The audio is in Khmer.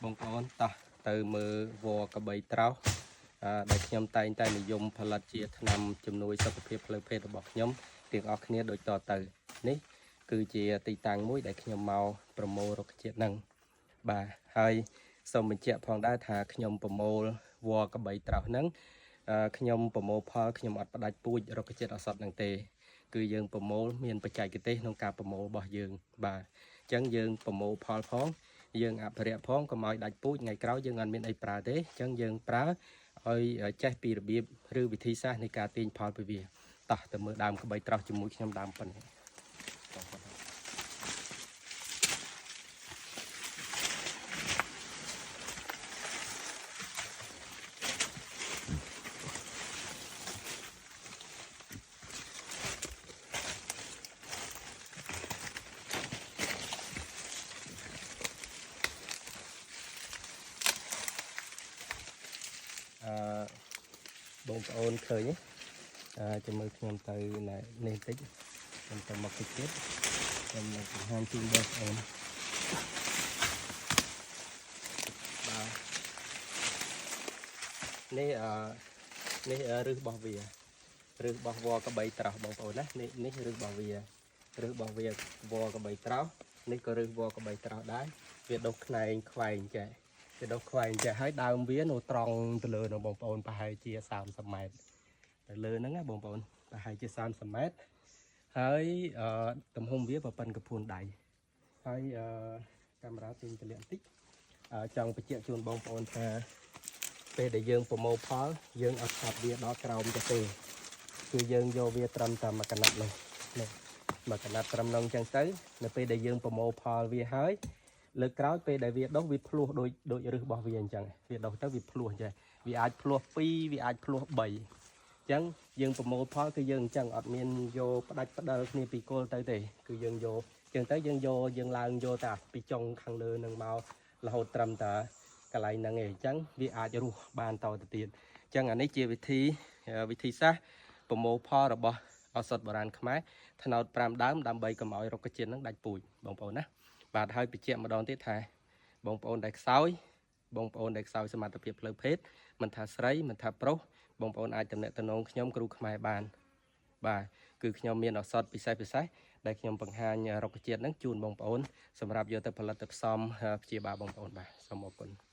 បងប្អូនតោះទៅមើលវល្លិក្របីត្រោសដែលខ្ញុំតែងតែនិយមផលិតជាថ្នាំជំនួយសុខភាពផ្លូវភេទរបស់ខ្ញុំទាំងអស់គ្នាដូចតទៅនេះគឺជាទីតាំងមួយដែលខ្ញុំមកប្រមូលរុក្ខជាតិហ្នឹងបាទហើយសូមបញ្ជាក់ផងដែរថាខ្ញុំប្រមូលវល្លិក្របីត្រោសហ្នឹងខ្ញុំប្រមូលផលខ្ញុំអត់ផ្ដាច់ពូជរុក្ខជាតិឱសថហ្នឹងទេគឺយើងប្រមូលមានបច្ចេកទេសក្នុងការប្រមូលរបស់យើងបាទអញ្ចឹងយើងប្រមូលផលផងយើងអភិរក្សផងកុំឲ្យដាច់ពូជថ្ងៃក្រោយយើងអត់មានអីប្រើទេអញ្ចឹងយើងប្រើឲ្យចេះពីរបៀបឬវិធីសាស្ត្រនៃការទាញផលពីវាតោះទៅមើលដើមក្បីត្រោះជាមួយខ្ញុំដើមប៉ុណ្ណេះបងប្អូន អឺបងប្អូនឃើញទេចាំមើលខ្ញុំទៅនេះតិចខ្ញុំទៅមកតិចទៀតខ្ញុំនឹងបង្ហាញជូនបងប្អូនបាទនេះនេះរឹសរបស់វារឹសរបស់វល្លិក្របីត្រោសបងប្អូនណានេះនេះរឹសរបស់វារឹសរបស់វាវល្លិក្របីត្រោសនេះក៏រឹសវល្លិក្របីត្រោសដែរវាដុះខ្នែងខ្វែងចេះវាដុះខ្វែងចេះហើយដើមវានៅត្រង់ទៅលើនោះបងប្អូនប្រហែលជា30ម៉ែត្រទៅលើហ្នឹងណាបងប្អូនប្រហែលជា30ម៉ែត្រហើយទំហំវាប្រប៉ុនកពួនដៃហើយកាមេរ៉ាទាញទម្លាក់បន្តិចចង់បញ្ជាក់ជូនបងប្អូនថាពេលដែលយើងប្រមូលផលយើងអត់ឆាប់វាដល់ក្រោមទៅទេគឺយើងយកវាត្រឹមតែមួយកណាត់នោះនេះមួយកណាត់ត្រឹមនោះអញ្ចឹងទៅនៅពេលដែលយើងប្រមូលផលវាហើយលើកក្រោយពេលដែលវាដុះវាភ្លោះដូចដូចរឹសរបស់វាអញ្ចឹងវាដុះទៅវាភ្លោះអញ្ចឹងវាអាចភ្លោះ2វាអាចភ្លោះ3អញ្ចឹងយើងប្រមូលផលគឺយើងអញ្ចឹងអត់មានយកផ្ដាច់ផ្ដិលគ្នាពីគល់ទៅទេគឺយើងយកអញ្ចឹងទៅយើងយកយើងឡើងយកតែពីចុងខាងលើនឹងមករហូតត្រឹមតែកន្លែងហ្នឹងឯងអញ្ចឹងវាអាចរស់បានតទៅទៀតអញ្ចឹងអានេះជាវិធីសាស្ត្រប្រមូលផលរបស់ឱសថបុរាណខ្មែរថ្នោត5ដើមដើម្បីកុំឲ្យរុក្ខជាតិហ្នឹងដាច់ពូជបងប្អូនណាបាទហើយបញ្ជាក់ម្ដងទៀតថាបងប្អូនដែលខ្សោយបងប្អូនដែលខ្សោយសមត្ថភាពផ្លូវភេទមិនថាស្រីមិនថាប្រុសបងប្អូនអាចទំនាក់ទំនងខ្ញុំគ្រូខ្មែរបានបាទគឺខ្ញុំមានឱសថពិសេសពិសេសដែលខ្ញុំបង្ហាញរុក្ខជាតិហ្នឹងជូនបងប្អូនសម្រាប់យកទៅផលិតទៅផ្សំព្យាបាលបងប្អូនបាទសូមអរគុណ។